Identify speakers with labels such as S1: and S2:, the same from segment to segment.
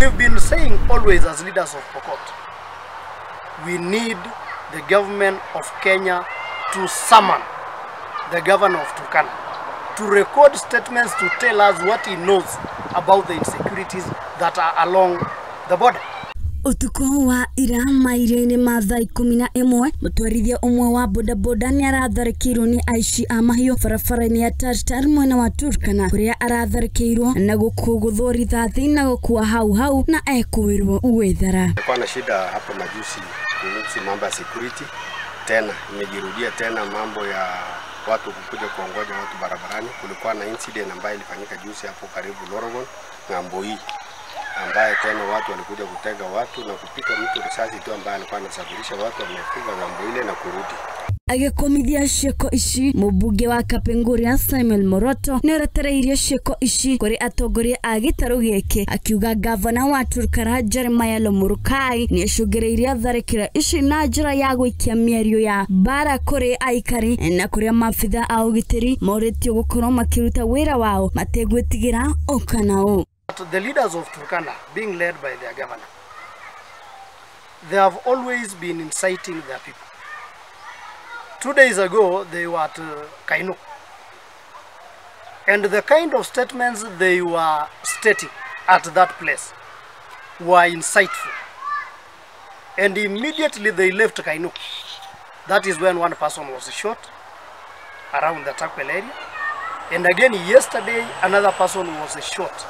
S1: We've been saying always as leaders of Pokot, we need the government of Kenya to summon the governor of Turkana to record statements to tell us what he knows about the insecurities that are along the border.
S2: Utuko wa ira mairia-inĩ ma thaa 11 mũtwarithia ũmwe wa bodaboda nĩ aratharĩkĩirwo nĩ aici a mahiũ barabara-inĩ ya Tartar mwena wa Turkana kũrĩa aratharĩkĩirwo na gũkũgũthwo rithathi na gũkua hau hau na ekũĩrwo gwĩthara.
S3: Kulikuwa na shida hapo majuzi kuhusu mambo ya security, tena imejirudia tena mambo ya watu kukuja kuongoja watu barabarani. Kulikuwa na incident ambayo ilifanyika juzi hapo karibu Lorogon ng'ambo hii, ambaye tena watu walikuja kutega watu na kupiga mtu risasi tu ambaye alikuwa anasafirisha watu, wamefika ng'ambo ile na kurudi.
S2: Agĩkũmithia ciĩko ici mũmbunge wa Kapenguria Samuel Moroto nĩaretereirie ciĩko ici kũrĩ atongoria a gĩtarũ gĩkĩ akiuga gavana wa Turkana Jeremiah Lomurukai nĩacũngĩrĩirie tharĩkĩra ici na njĩra ya gũikia mĩario ya mbara kũrĩ aikari na kũrĩa maabitha a ũgitĩri morĩtio gũkorwo makĩruta wĩra wao mategwĩtigĩra ũ kana ũ.
S1: But the leaders of Turkana, being led by their governor, they have always been inciting their people. 2 days ago, they were at Kaino. And the kind of statements they were stating at that place were insightful. And immediately they left Kaino. That is when one person was shot around the Turkwel area. And again yesterday, another person was shot.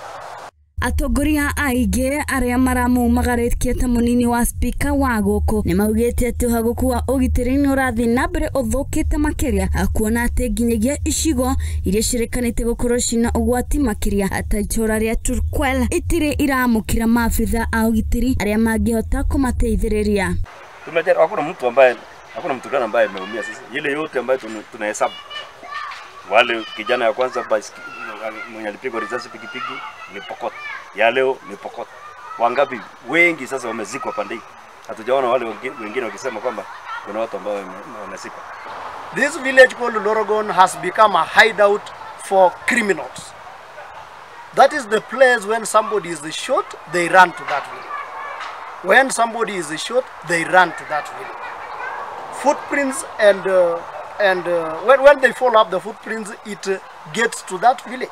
S2: Atongoria aingĩ arĩa maramumagarĩtie ta mũnini wa spika wa gũkũ nĩmaugĩte atĩ ũhagũku wa ũgitĩri nĩ ũrathiĩ na mbere ũthũkĩte makĩria kuona atĩ nginyagia icigo iria ciĩrĩkanĩte gũkorwo cina ũgwati makĩria ta itũra rĩa Turkwel itirĩ iramũkĩra maabitha a ũgitĩri arĩa mangĩhota kũmateithĩrĩria.
S4: Hakuna mtu ambaye, hakuna mtu gani ambaye ameumia. Sasa ile yote ambayo tunahesabu wale kijana ya kwanza mwenye alipigwa risasi pikipiki ni Pokot, ya leo ni Pokot. Wangapi wengi sasa wamezikwa pande hii. Hatujaona wale wengine wakisema kwamba kuna watu ambao wamezikwa.
S1: This village called Lorogon has become a hideout for criminals. That is the place when somebody is shot, they run to that village. When somebody is shot, they run to that village. Footprints and when they follow up the footprints, it gets to that village.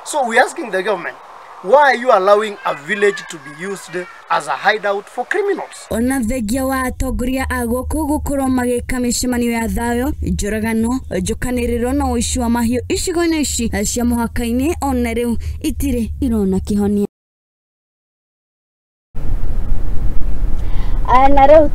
S1: So we're asking the government, why are you allowing a village to be used as a hideout for criminals?
S2: Ona thengia wa atongoria a gũkũ gũkorwo magĩka mĩcemanio ya thayũ, njũragano, njũkanĩrĩro na ũici wa mahiũ icigo-inĩ ici cia mũhaka-inĩ ona rĩu itirĩ irona kĩhonia. Na rĩu